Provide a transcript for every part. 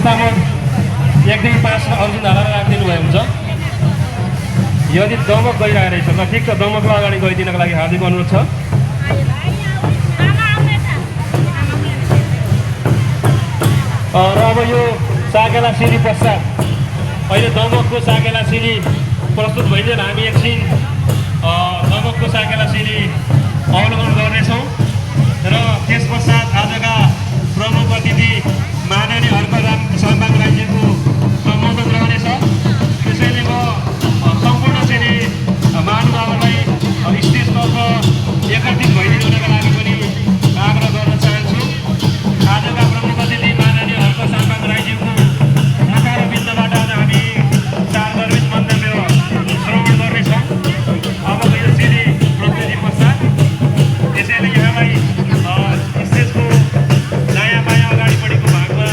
अवस्थामा 1 देखि 5 अर्जुन हालेर राखिदिनु भयो हुन्छ। यदि दमक गइरहेको रहेछ ल ठिक छ, दमकलाई अगाडि गइदिनको लागि हार्दिक अनुरोध छ। र अब यो साकेला सिडी पश्चात अहिले दमकको साकेला सिडी प्रस्तुत भइदिएर हामी एकछिन दमकको साकेला सिडी अवलोकन गर्नेछौँ र त्यस पश्चात आजका प्रमुख अतिथि माननीय हर्कराम साम्बाङ राईजीको सम्बोधन रहनेछ। त्यसैले म सम्पूर्ण श्रेणी महानुभावलाई स्टेजतर्फ एकत्रित भइदिनुको लागि पनि आग्रह गर्न चाहन्छु। आजका प्रमुख अतिथि माननीय हर्क साम्बाङ राईजीको मुखार बिन्दबाट आज हामी 4 गर्भित मन्तव्य श्रवण गर्नेछौँ अबको यो सिडी प्रस्तुति पश्चात। त्यसैले यहाँलाई स्टेजको दायाँ बायाँ अगाडिपट्टिको भागमा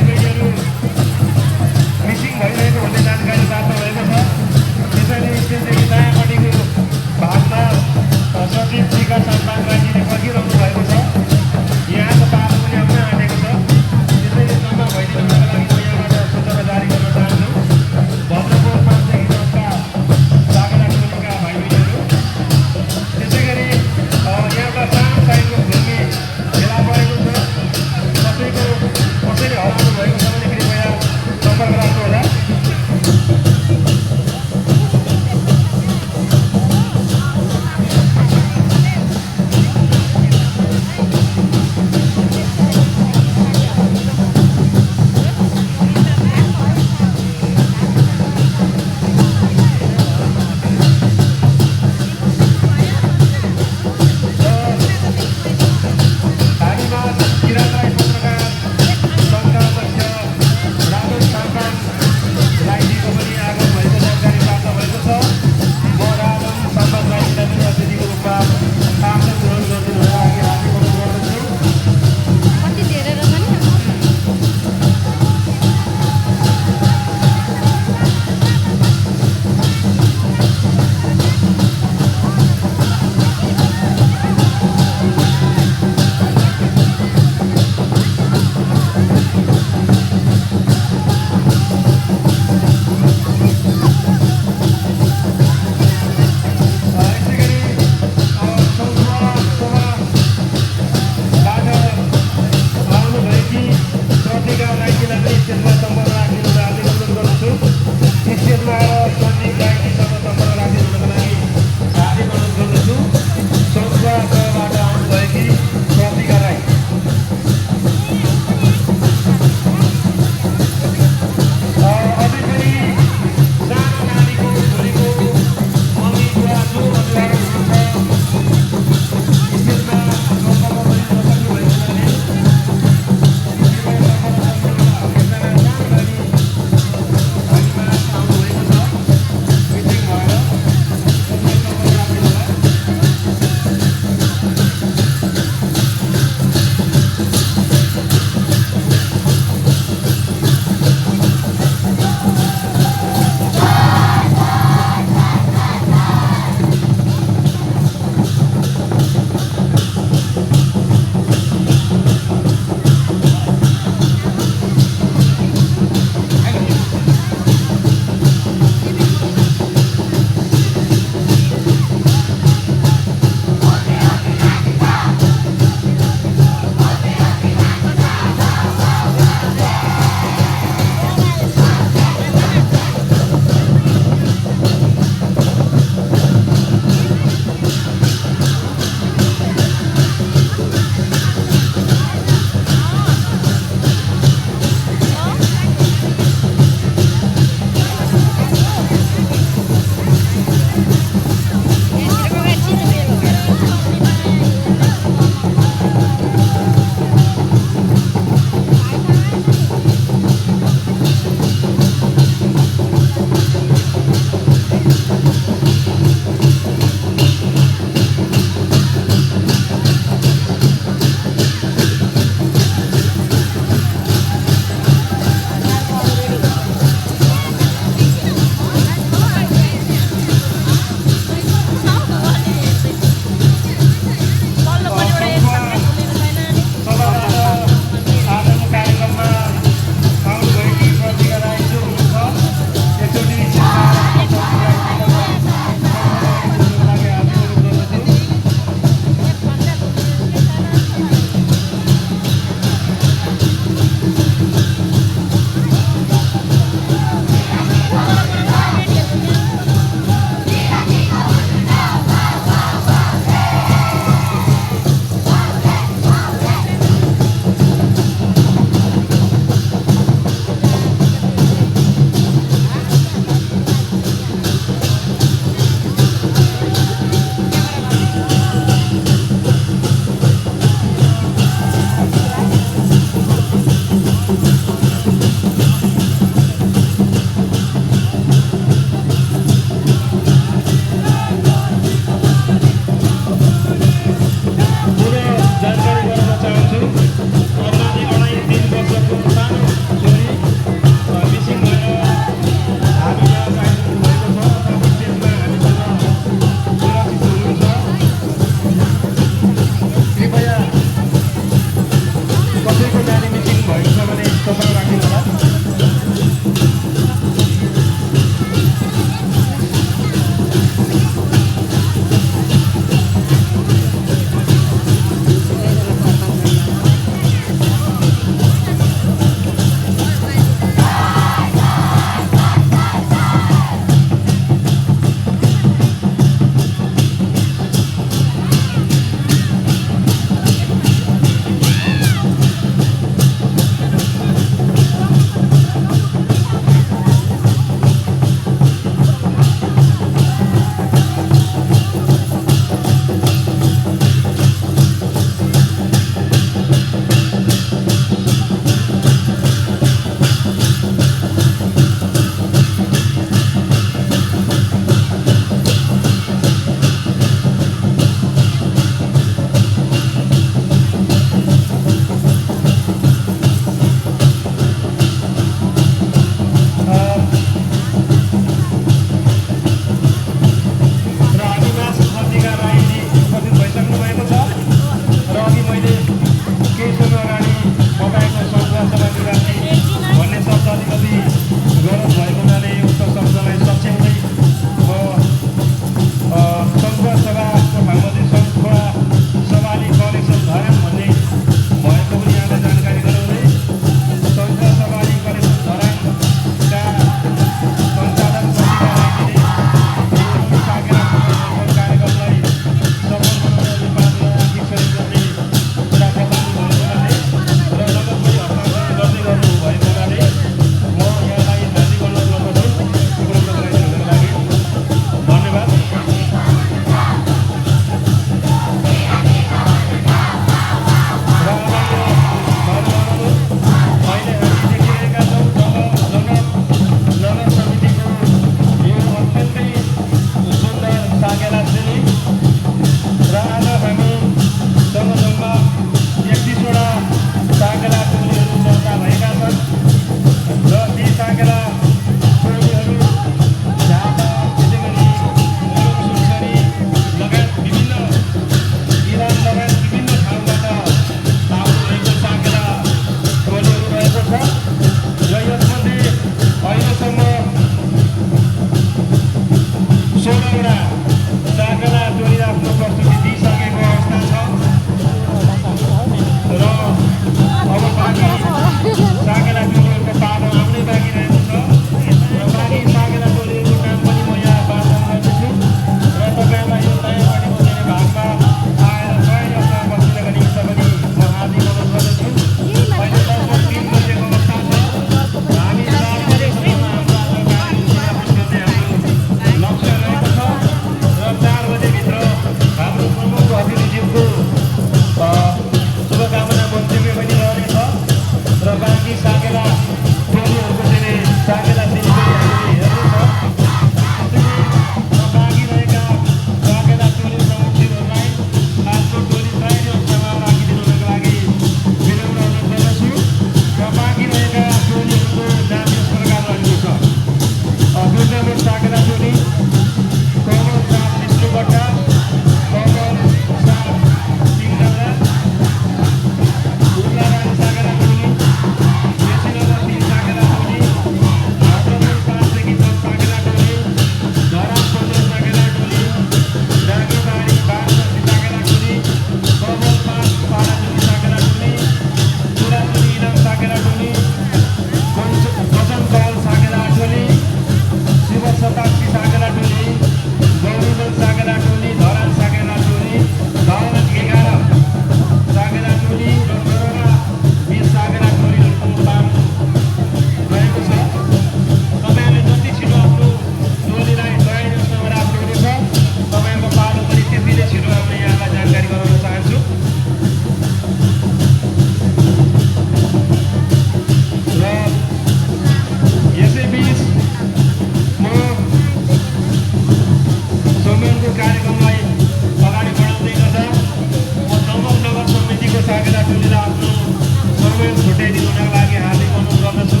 समय छुट्याइदिनु हुनका लागि हार्दिक अनुरोध गर्दछु।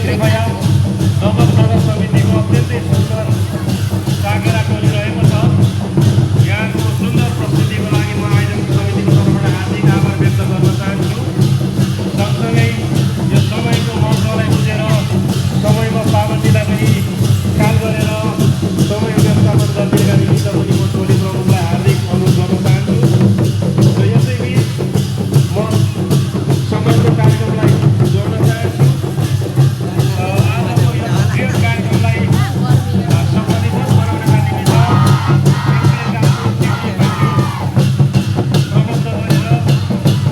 कृपया दमक नगर समितिको अत्यन्तै सुन्दर साकेला टोली रहेको छ। यहाँको सुन्दर प्रस्तुतिको लागि म आयोजक समितिको तर्फबाट हार्दिक आभार व्यक्त गर्न चाहन्छु। सँगसँगै यो समयको महत्त्वलाई बुझेर समयको पाबन्दीलाई पनि ख्याल गरेर समय व्यवस्थापन गरिदिएका निमित्त पनि म टोली प्रमुखलाई हार्दिक अनुरोध गर्न चाहन्छु। र यसैबिच म समयको कार्यक्रमलाई जोड्न चाहन्छु। आजको यो बृहत् कार्यक्रमलाई सफलीकृत बनाउनका निमित्त प्रबन्ध गरेर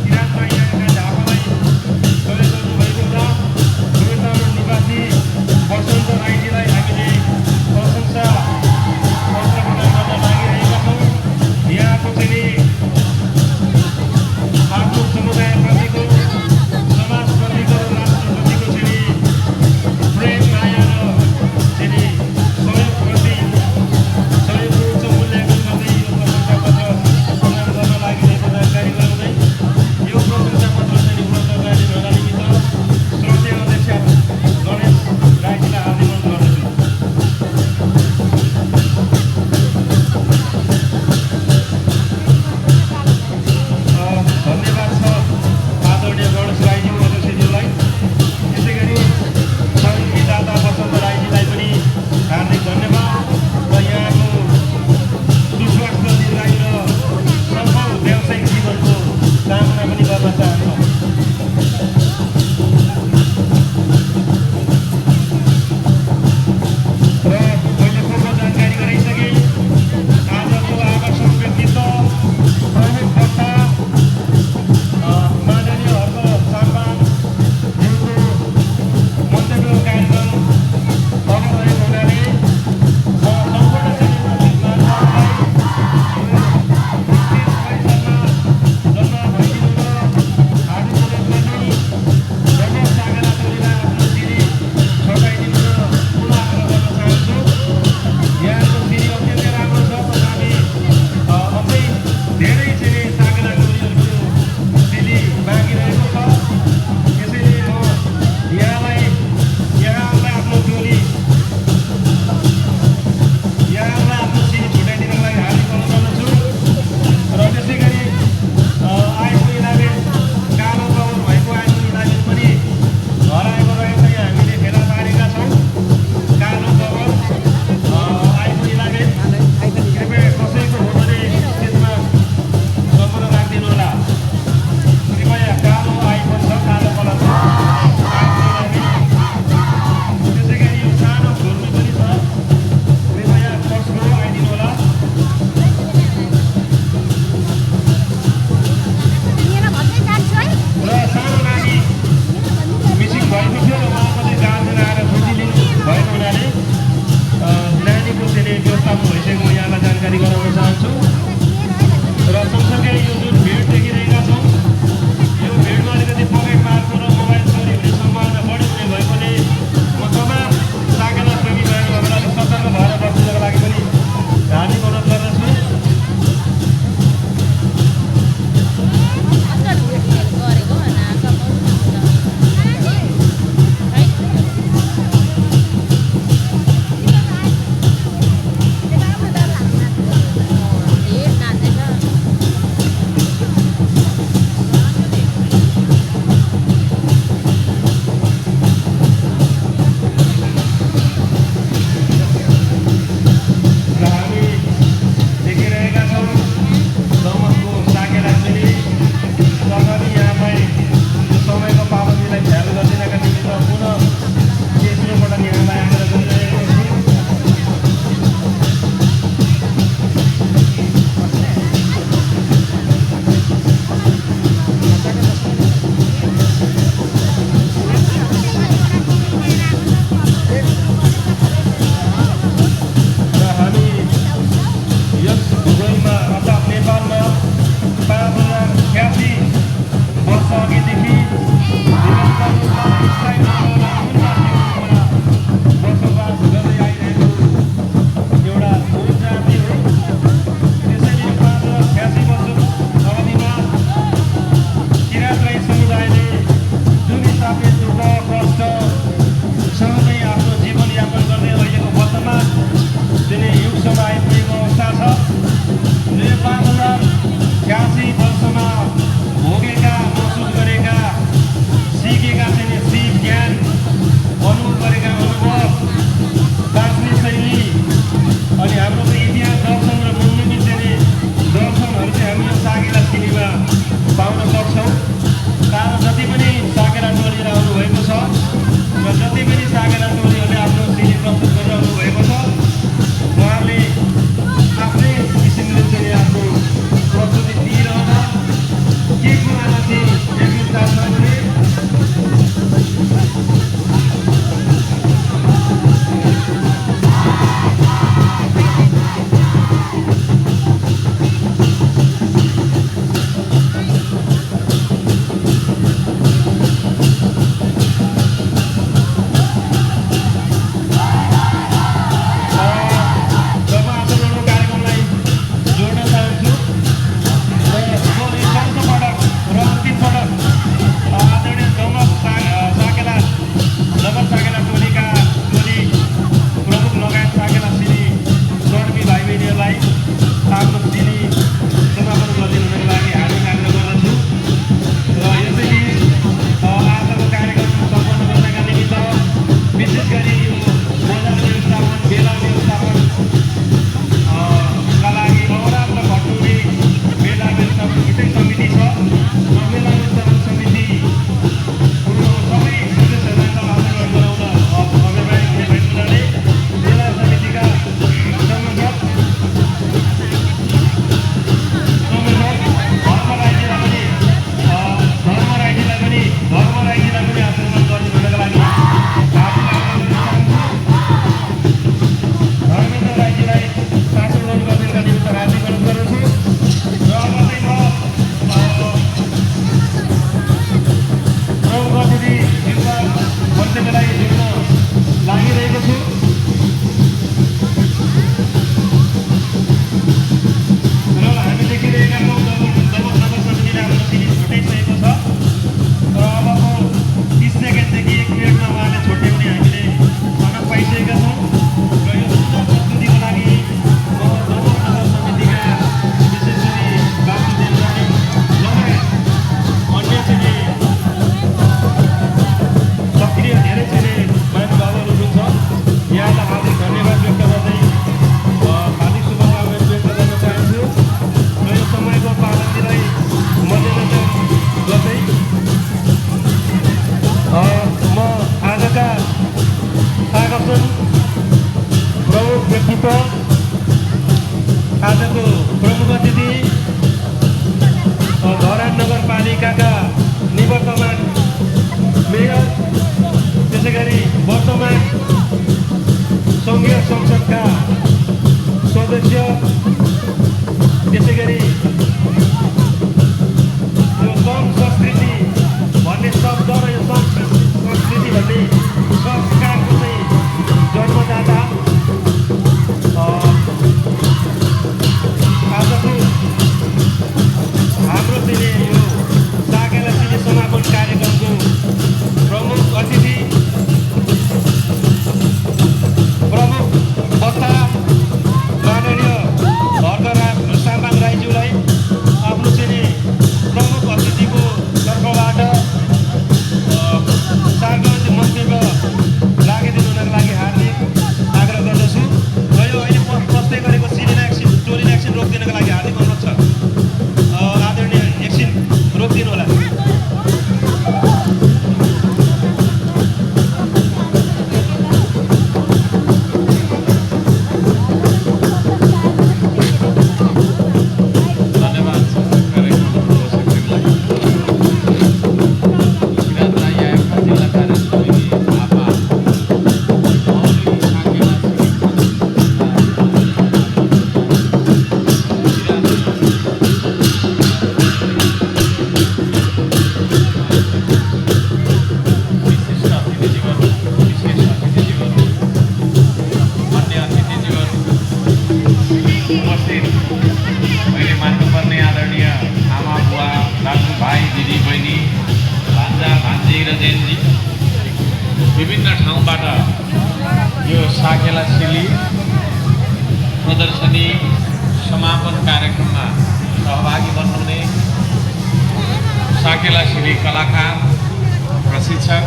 किराँतमा यहाँका झापालाई सहयोग गर्नुभएको छ। तमिलनाडु निवासी वसन्त राईजीलाई हामीले प्रशंसा पत्र प्रदान गर्न लागिरहेका छौँ। यहाँको चाहिँ आफ्नो समुदायप्रतिको, समाजप्रतिको, राष्ट्रप्रतिको चाहिँ प्रेम, माया र चाहिँ सहयोगप्रति सहयोगको उच्च मूल्याङ्कन गर्दै यो प्रशंसा पत्र प्रदान गर्न लागिरहेको जानकारी गराउँदै यो प्रशंसा पत्र चाहिँ उपलब्ध गराइदिनु हुनका निमित्त श्रोतीय अध्यक्ष गणेश राईजीलाई हार्दिक अनुरोध गर्दछु। धन्यवाद छ आदरणीय गणेश राईज्यू अध्यक्षज्यूलाई। त्यसै गरी सबै विधाता वसन्त राईजीलाई पनि हार्दिक धन्यवाद र यहाँको सुस्वास्थ्य दीर्घायु र सफल व्यावसायिक जीवनको कामना पनि गर्न चाहन्छु। र मैले पूर्व जानकारी गराइसकेँ। आजको आकर्षक व्यक्तित्व प्रमुख वक्ता माननीय हर्क सालमान ज्यूको मन्तव्य कार्यक्रम अब रहेको हुनाले म सम्पूर्ण श्रेणीको मानिसहरूलाई जम्मा भइदिनु र आजको पनि जम्मा साकेला टोलीलाई आफ्नो सिरी छटाइदिनु र पुनः आग्रह गर्न चाहन्छु। यहाँको सिरी अत्यन्तै राम्रो छ, तथापि अझै धेरै चाहिँ साकेला टोलीहरूको सिली बाँकी रहेको छ। त्यसैले म यहाँलाई आफ्नो टोली यहाँलाई आफ्नो सिरी छुट्याइदिनको लागि हार्दिक अनुरोध गर्दछु। र त्यसै गरी आइफोन 11 कालो कभर भएको आइफोन 11 पनि हराएको रहेछ। हामीले फेला पारेका छौँ कालो कभर आइफोन 11। कृपया कसैको हो भने त्यसमा सम्पूर्ण राखिदिनु होला। कृपया कालो आइफोन छ, कालो कलर छ आइफोन 11। त्यसै गरी यो सानो घुर्मी पनि छ, कृपया पर्सको आइदिनु होला। र सानो नानी मिसिङ भएको थियो र उहाँको चाहिँ गार्जेन आएर खोजी लिनु भएको हुनाले नानीको चाहिँ व्यवस्थापन भइसकेको म यहाँलाई जानकारी गराउन चाहन्छु। र सँगसँगै यो जुन भिड देखिरहेका छौँ, यो भिडमा अलिकति पकेट मार्को र मोबाइल चोरी हुने सम्भावना बढी हुने भएकोले म तमाम साकेला प्रेमी भाइहरूलाई अलिक सतर्क भएर बस्नुको लागि पनि हार्दिक अनुरोध गर्दछु। र हामी देखिरहेका छौँ दमकको साकेला टोली। तथापि यहाँलाई यो समयको पाबन्दीलाई ख्याल गरिदिनका निमित्त पुनः तेस्रो पटक यहाँलाई आग्रह गरिरहेको छु। र हामी यस भूगोलमा अर्थात् नेपालमा 5086 वर्ष अघिदेखि निरन्तर रूपमा स्थायी रूपमा बसोबास गर्दै आइरहेको एउटा मूल जाति हो। त्यसैले 586 वर्ष अवधिमा किराँत राई समुदाय तपाईँलाई जोड्न लागिरहेको छु। र हामी देखिरहेका छौँ दमक नगर समितिले हाम्रो सिडी छुट्याइसकेको छ र अबको 30 सेकेन्डदेखि 1 मिनटमा उहाँले छुट्याउने हामीले सनक पाइसकेका छौँ र यो सुन्दर प्रस्तुतिको लागि म दमक नगर समितिका विशेष गरी बाबुदेव राई लगायत अन्य चाहिँ सक्रिय धेरै चाहिँ महानुभावहरू हुनुहुन्छ यहाँलाई हार्दिक धन्यवाद व्यक्त गर्दै हार्दिक शुभकामना व्यक्त गर्न चाहन्छु र यो समयको पाबन्दीलाई मध्यनजर गर्दै म आजका आकर्षण प्रमुख व्यक्तित्व आजको प्रमुख अतिथि धरान नगरपालिकाका निवर्तमान मेयर त्यसै गरी वर्तमान सङ्घीय संसदका सदस्य त्यसै गरी यो सङ्घ संस्कृति भन्ने शब्द र यो संस्कृति भन्ने संस्कारको चाहिँ जन्मदाता आजको हाम्रो चाहिँ यो साकेला सिडी समापन कार्यक्रमको प्रमुख अतिथि प्रमुख वक्ता माननीय भरतराज सामाङ राईज्यूलाई आफ्नो चाहिँ प्रमुख अतिथिको तर्फबाट सार्वजनिक मन्तव्य राखिदिनुको लागि हार्दिक आग्रह गर्दछु र यो अहिले बस्दै गरेको सिडीलाई एकछिन टोलीलाई एकछिन रोकिदिनको लागि हार्दिक अनुरोध छ आदरणीय एकछिन रोकिदिनु होला। विभिन्न ठाउँबाट यो साकेला सिडी प्रदर्शनी समापन कार्यक्रममा सहभागी बन्नुहुने साकेला सिडी कलाकार प्रशिक्षक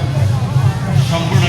सम्पूर्ण